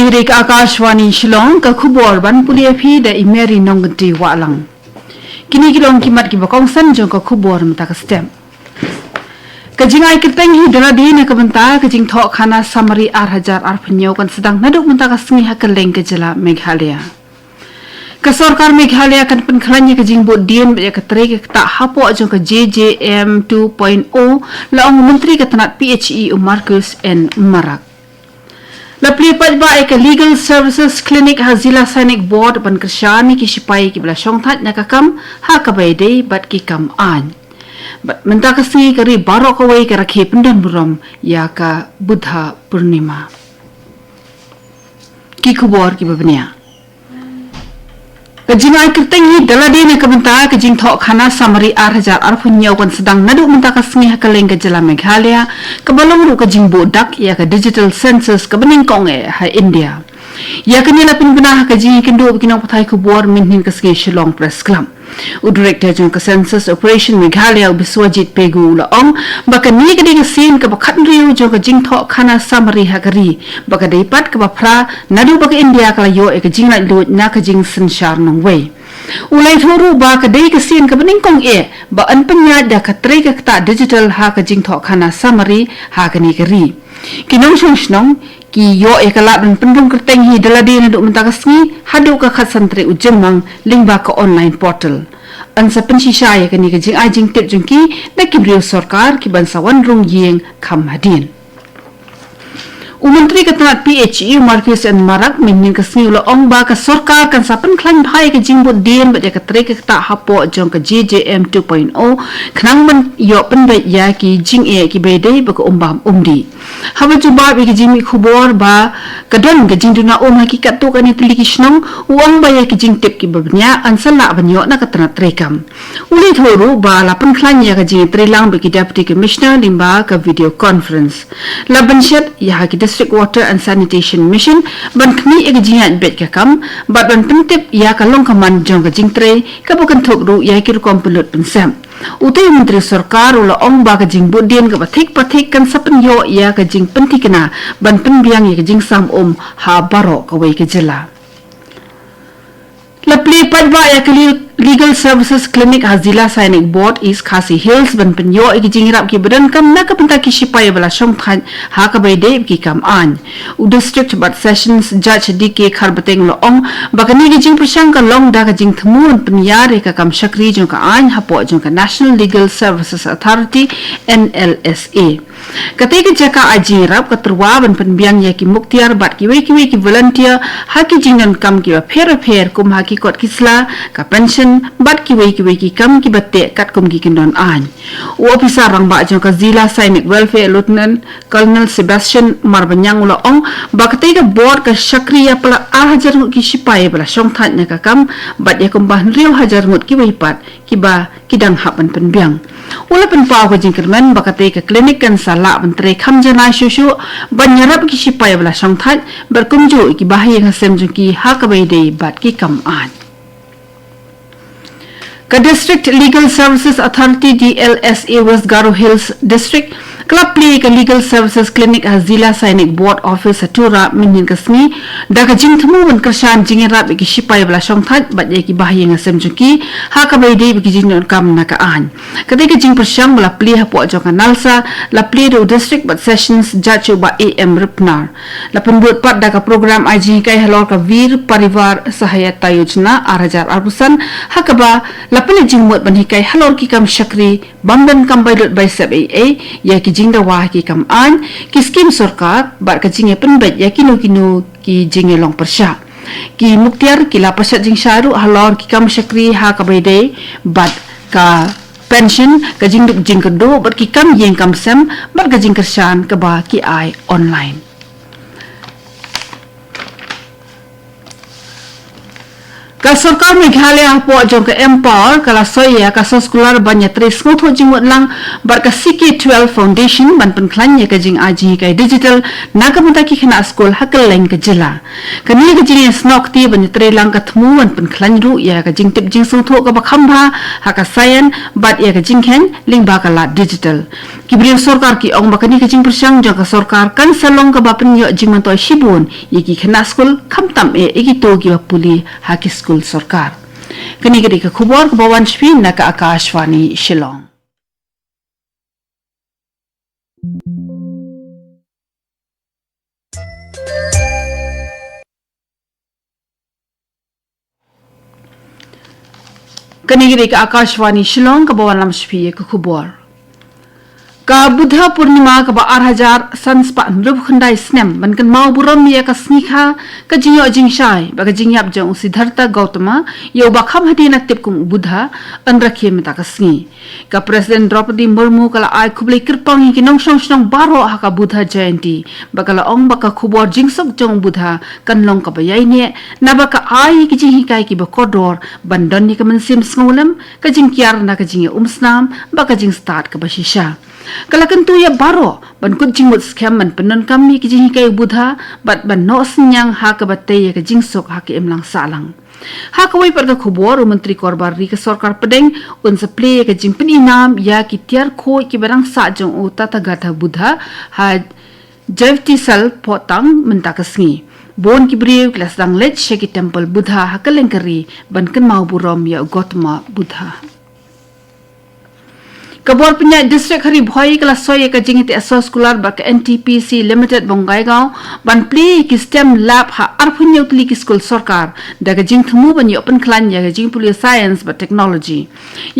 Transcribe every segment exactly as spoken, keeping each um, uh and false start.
Dei ka Akashvani Shillong, ka khubor ban pule ïa phi da i Mary Nongkynti Wahlang. Kine ki long ki mat kiba kongsan jong ka khubor mynta ka step. Ka jingai kyrteng hi da lade na ka bynta ka jingthoh khana samari ar hajar arphew hynñiew kan sdang naduh mynta ka sngi ha kylleng ka jylla Meghalaya. Ka sorkar Meghalaya kan pynkhlaiñ ïa ka jingbud dien bad ïa ka trei ka ktah hapoh jong ka J J M two point oh, la ong u Myntri ka tnat P H E u Marcuise N Marak. La plie paidbah ïa ka Legal Services Clinic ha Zilla Sainik Board ban kyrshan ïa ki shipai kiba la shongthait na ka kam ha kaba ïadei bad ki kam aiñ. Bad mynta ka sngi ka ri baroh kawei ka rakhe pyndonburom ïa ka Buddha Purnima. Ki khubor kiba bniah. Ka jingai kyrteng hi da lade na ka bynta ka jingthoh khana samari ar hajar arphew hynñiew kan sdang naduh mynta ka sngi ha kylleng ka jylla Meghalaya, kaba long ruh ka jingbuh dak ïa ka digital census kaba nyngkong eh ha India. Ïa kane la pynbna ha ka jingïakynduh bad ki nongpathai khubor mynhynnin ka sngi Shillong Press Club. U Director jong ka Census Operation Meghalaya u Biswajit Pegu u la ong ba kane ka dei ka sien kaba khathynriew jong ka jingthoh khana samari ha ka ri, ba ka dei pat kaba phra naduh ba ka India ka la ïoh ïa ka jinglaitluid na ka jingsynshar nongwei. U la ïathuh ruh ba ka dei ka sien kaba nyngkong eh ba yn pynïaid da ka trei ka ktah digital ha ka jingthoh khana samari ha kane ka ri. Ki nongshong shnong ki ïoh ïa ka lad ban pynrung kyrteng hi da lade naduh mynta ka sngi haduh ka khatsan tarik u Jymmang lyngba ka online portal. Yn sa pynshisha ïa kane ka jingai jingtip jong ki da ki briew sorkar kiban sa wan rung ïing kham hadien. U Myntri ka tnat P H E u Marcuise N Marak mynhynnin ka sngi u la ong ba ka sorkar kan sa pynkhlaiñ bha ïa ka jingbud dien bad ïa ka trei ka ktah hapoh jong ka J J M two point oh, khnang ban ïoh pynbeit ïa ki jingeh kiba ïadei bad ka um bam um dih. Haba jubab ïa ki jingmih khubor ba ka don ka jingduna um ha ki katto katne tylli ki shnong, u ong ba ïa ki jingtip kiba bniah yn sa lah ban ïoh na ka tnat treikam. U la ïathuh ruh ba la pynkhlaiñ ïa ka jingïatreilang bad ki Deputy Commissioner lyngba ka video conference. La bynshet ïa ha ki District Water and Sanitation Mission ban khmih ïa ka jingïaid beit ka kam bad ban pyntip ïa ka long ka man jong ka jingtrei kaba kynthup ruh ïa ki rukom pynlut pynsep. Utei u Myntri Sorkar u la ong ba ka jingbud dien kaba thik pathik kan sa pynïoh ïa ka jingpynthikna ban pynbiang ïa ka jingsam um ha baroh kawei ka jylla. La plie paidbah ïa ka Le-, Legal Services Clinic ha Zilla Sainik Board East Khasi Hills ban pynïoh ïa ki jingïarap kiba donkam na ka bynta ki shipai ba la shongthait ha kaba ïadei bad ki kam aiñ. U District bad Sessions Judge D K Kharbeteng u la ong ba kane ka jingpyrshang ka long da ka jingthmu ban pynïar ïa ka kam shakri jong ka aiñ hapoh jong ka National Legal Services Authority, N L S A. Katei ka jaka ai jingïarap ka tyrwa ban pynbiang ïa ki muktiar bad kiwei kiwei ki volunteer ha ki jingdonkam kiba pher bapher kum ha ki kot ki sla, ka pension bad kiwei kiwei ki kam kiba teh katkum ki kyndon aiñ. U Ophisar Rangbah jong ka Zilla Sainik Welfare, Lieutenant Colonel Sebastian Marbaniang u la ong ba katei ka board ka shakri ïa palat ar hajar ngut ki shipai ba la shongthait na ka kam bad ïa kumba hynriew hajar ngut kiwei pat kiba ki dang hap ban pynbiang. U la pynpaw ka jingkyrmen ba katei ka klinik kan sa lah ban trei kham janai shuh shuh ban ïarap ki shipai ba la shongthait bad kumjuh ïa ki bahaïing hasem jong ki ha kaba ïadei bad ki kam aiñ. Ka District Legal Services Authority, D L S A, West Garo Hills District ka la plie ïa ka Legal Services Clinic ha Zilla Sainik Board Office ha Tura mynhynnin ka sngi da ka jingthmu ban kyrshan jingïarap ïa ki shipai ba la shongthait bad ïa ki bahaïing hasem jong ki ha kaba ïadei bad ki jingdonkam na ka aiñ. Katei ka jingpyrshang ba la plie hapoh jong ka NALSA la plie da u District bad Sessions Judge u Bah A M Ripnar. La pynbud pat da ka program ai jinghikai halor ka Veer Parivar Sahayata Yojana ar hajar arphew san, ha kaba la pynleit jingmut ban hikai halor ki kam shakri bym donkam bai lut bai sep ei ei, ïa ki jingdawa ha ki kam aiñ, ki skim sorkar bad ka jingïapynbeit ïa kino kino ki jingïalong pyrshah. Ki muktiar ki la pynshad jingshai ruh halor ki kam shakri ha kaba ïadei bad ka pension, ka jingduk jingkyrduh bad ki kam ïing kam sem bad ka jingkyrshan kaba ki ai online. Ka sorkar Meghalaya hapoh jong ka Empower ka la soi ïa ka soskular ban ïatrei sngewthuh jingmut lang bad ka C K twelve Foundation ban pynkhlaiñ ïa ka jingai jinghikai digital na ka bynta ki khynnah skul ha kylleng ka jylla. Kane ka jingïasnoh kti ban ïatrei lang ka thmu ban pynkhlaiñ ruh ïa ka jingtip jingsngewthuh kaba kham bha ha ka science bad ïa ka jingkheiñ lyngba ka lad digital. Ki briew sorkar ki ong ba kane ka jingpyrshang jong ka sorkar kan sa long kaba pynïoh jingmyntoi shibun ïa ki khynnah skul, khamtam eh ïa kito kiba pule ha ki skul sorkar. Kane ka dei ka khubor kaba wan sha phi na ka Akashvani Shillong. Kane ka dei ka Akashvani Shillong kaba wanlam sha phi ïa ka khubor. Ka Buddha Purnima kaba ar hajar san spah hynriewphew khyndai snem ban kynmaw burom ïa ka sngi kha ka jingïoh jingshai bad ka jingïap jong u Siddhartha Gautama, ïa uba kham hadien la tip kum u Buddha, yn rakhe mynta ka sngi. Ka President Droupadi Murmu ka la ai khublei kyrpang ïa ki nongshong shnong baroh ha ka Buddha Jayanti bad ka la ong ba ka khubor jingsuk jong u Buddha kan long kaba ïaineh naba ka ai ïa ki jinghikai kiba kordor ban don ïa ka mynsiem sngewlem, ka jingkiar na ka jingïaumsnam bad ka jingstad kaba shisha. Ka la kyntu ïa baroh ban kut jingmut skhem ban pyndonkam ïa ki jinghikai u Buddha bad ban noh synñiang ha kaba tei ïa ka jingsuk ha ka imlang sahlang. Ha kawei pat ka khubor, u Myntri Korbar Ri ka Sorkar Pdeng un sa plie ïa ka jingpyni nam ïa ki tiar khuid kiba dang sah jong u Tathagata Buddha ha Jaivitisal Phohtang mynta ka sngi. Bun ki briew ki la sdang leit sha ki temple Buddha ha kylleng ka ri ban kynmaw burom ïa u Gautama Buddha. Ka bor pynïaid District ha Ri Bhoi ka la soi ïa ka jingïateh soskular bad ka N T P C Limited Bongaigaon ban plie ïa ki STEM lab ha arphew hynñiew tylli ki skul sorkar da ka jingthmu ban ïoh pynkhlaiñ ïa ka jingpule science bad technology.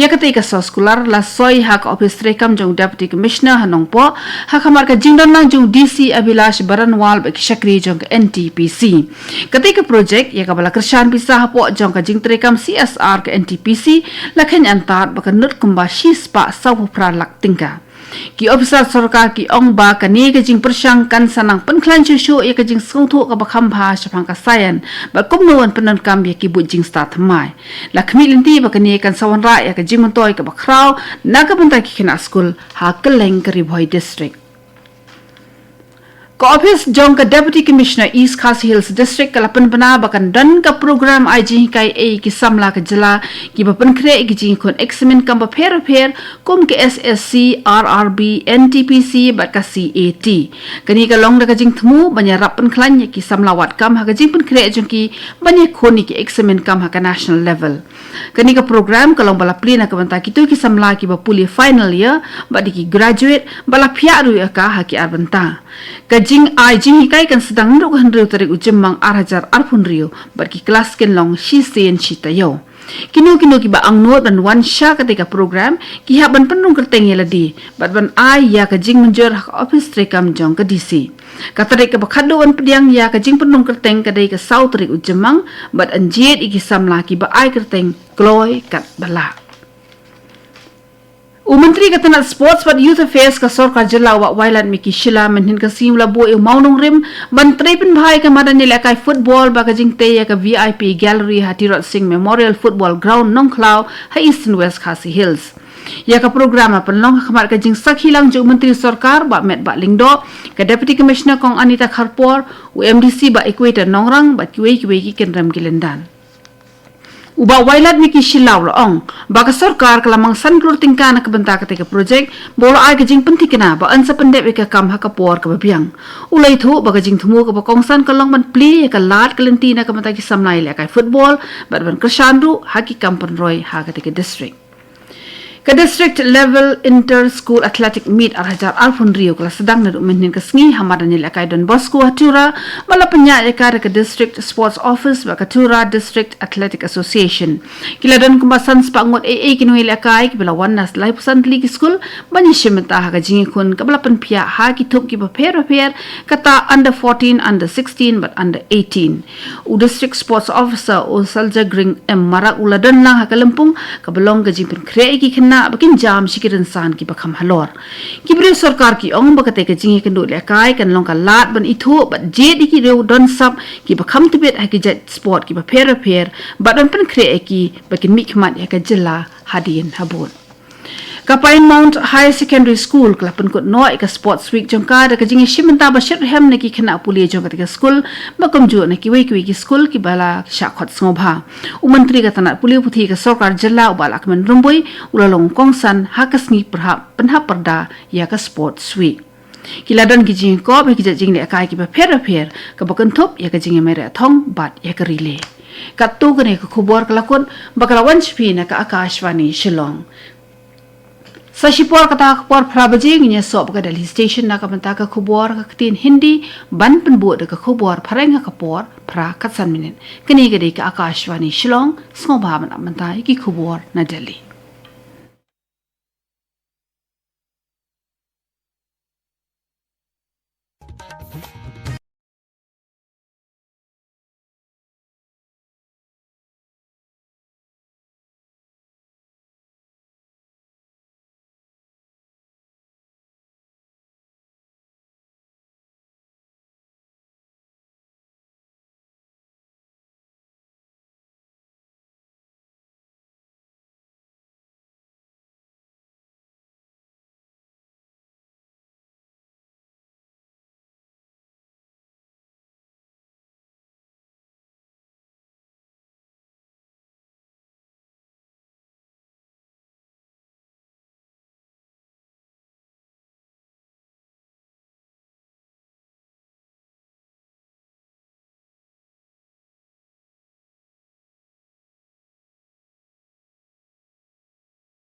Ïa katei ka soskular la soi ha ka ophis treikam jong u Deputy Commissioner ha Nongpoh ha khmat ka jingdonlang jong u D C Abhilash Baranwal bad ki shakri jong ka N T P C. Katei ka projek ïa kaba la kyrshan pisa hapoh jong ka jingtreikam C S R ka N T P C la kheiñ antad ba kan lut kumba shispah sawphew phra lak tyngka. Ki ophisar sorkar ki ong ba kane ka jingpyrshang kan sa nang pynkhlaiñ shuh shuh ïa ka jingsngewthuh kaba kham bha shaphang ka science bad kumno ban pyndonkam ïa ki buit jingstad thymmai. La khmih lynti ba kane kan sa wanrah ïa ka jingmyntoi kaba khraw na ka bynta ki khynnah skul ha kylleng ka Ri Bhoi District. Ka ophis jong ka Deputy Commissioner East Khasi Hills District ka la pynbna ba kan don ka program ai jinghikai ei ki samla ka jylla kiba pynkhreh ïa ki jingkhun eksamin kam bapher bapher kum ka S S C, R R B, N T P C bad ka C A T. Kane ka long da ka jingthmu ban ïarap pynkhlaiñ ïa ki samla wad kam ha ka jingpynkhreh jong ki ban ïakhun ïa ki eksamin kam ha ka national level. Kane ka program ka long ba la plie na ka bynta kito ki samla kiba pule final year bad ïa ki graduate ba la phiah ruh ïa ka ha ki ar bynta. Ka jingai jinghikai kan sdang naduh ka hynriew tarik u Jymmang ar hajar arphew hynriew bad ki klas kin long shisien shi taïew. Kino kino kiba angnud ban wan sha katei ka program ki hap ban pynrung kyrteng ïa lade bad ban ai ïa ka jingmynjur ha ka ophis treikam jong ka D C. Ka tarik kaba khatduh ban pdiang ïa ka jingpynrung kyrteng ka dei ka saw tarik u Jymmang bad yn jied ïa ki samla kiba ai kyrteng kloi katba lah. U Myntri ka tnat Sports bad Youth Affairs ka sorkar jylla u Bah Wailadmiki Shylla mynhynnin ka sngi u la buh ïa u mawnongrim ban trei pynbha ïa ka madan ïalehkai football ba ka jingtei ïa ka V I P Gallery ha Tirot Sing Memorial Football Ground Nongkhlaw ha Eastern West Khasi Hills. Ïa ka program la pynlong ha khmat ka jingsakhi lang jong u Myntri Sorkar Bah Metbah Lyngdoh, ka Deputy Commissioner Kong Anita Kharpor, u M D C Bah Equator Nongrang bad kiwei kiwei ki kynrem ki lyndan. U Bah Wailadmiki Shylla u la ong ba ka sorkar ka la mang san klur tyngka na ka bynta katei ka projek bad u la ai ka jingpynthikna ba yn sa pyndep ïa ka kam ha ka por kaba biang. U la ïathuh ba ka jingthmu kaba kongsan ka long ban plie ïa ka lad ka lynti na ka bynta ki samla ïalehkai football bad ban kyrshan ruh ha ki kam pynroi ha katei ka district. Ka District Level Inter School Athletic Meet ar hajar arphew hynriew ka la sdang naduh mynhynnin ka sngi ha madan ïalehkai Don Bosco ha Tura bad la pynïaid ïa ka da ka District Sports Office bad ka Tura District Athletic Association. Ki la don kumba san spah ngut ei ei ki nongïalehkai kiba la wan na laiphew san tylli ki skul ban ïashim bynta ha ka jingïakhun kaba la pynphiah ha ki thup kiba pher bapher, kata under fourteen, under sixteen bad under eighteen. U District Sports Officer u Saljagring M Marak u la don lang ha ka lympung kaba long ka jingpynkhreh ïa ki khynnah ba kin jam sha ki rynsan kiba kham halor. Ki briew sorkar ki ong ba katei ka jingïakynduh lehkai kan long ka lad ban ithuh bad jied ïa ki riew don sap kiba kham tbit ha ki jait sport kiba pher bapher bad ban pynkhreh ïa ki ba kin mihkhmat ïa ka jylla hadien habud. Ka Pine Mount Higher Secondary School ka la pynkut noh ïa ka Sports Week jong ka da ka jingïashim bynta ba shyrkhei na ki khynnah pule jong katei ka skul ba kumjuh na kiwei kiwei ki skul kiba la shah khot sngewbha. U Myntri ka tnat pule puthi ka sorkar jylla u Bah Lahkmen Rymbui u la long kongsan ha ka sngi pyrhap pynhap pyrda ïa ka Sports Week. Ki la don ki jingïakop ïa ki jait jinglehkai kiba pher bapher kaba kynthup ïa ka jingïamai reh thong bad ïa ka relay. Katto katne ka khubor ka la kut ba ka la wan sha phi na ka Akashvani Shillong. Sa shipor kata ka por phra baje ngin ïasoh bad ka Delhi Station na ka bynta ka khubor ka ktien Hindi ban pynbud da ka khubor phareng ha ka por phra khatsan minit. Kane ka dei ka Akashvani Shillong, sngewbha ban ap mynta ïa ki khubor na Delhi.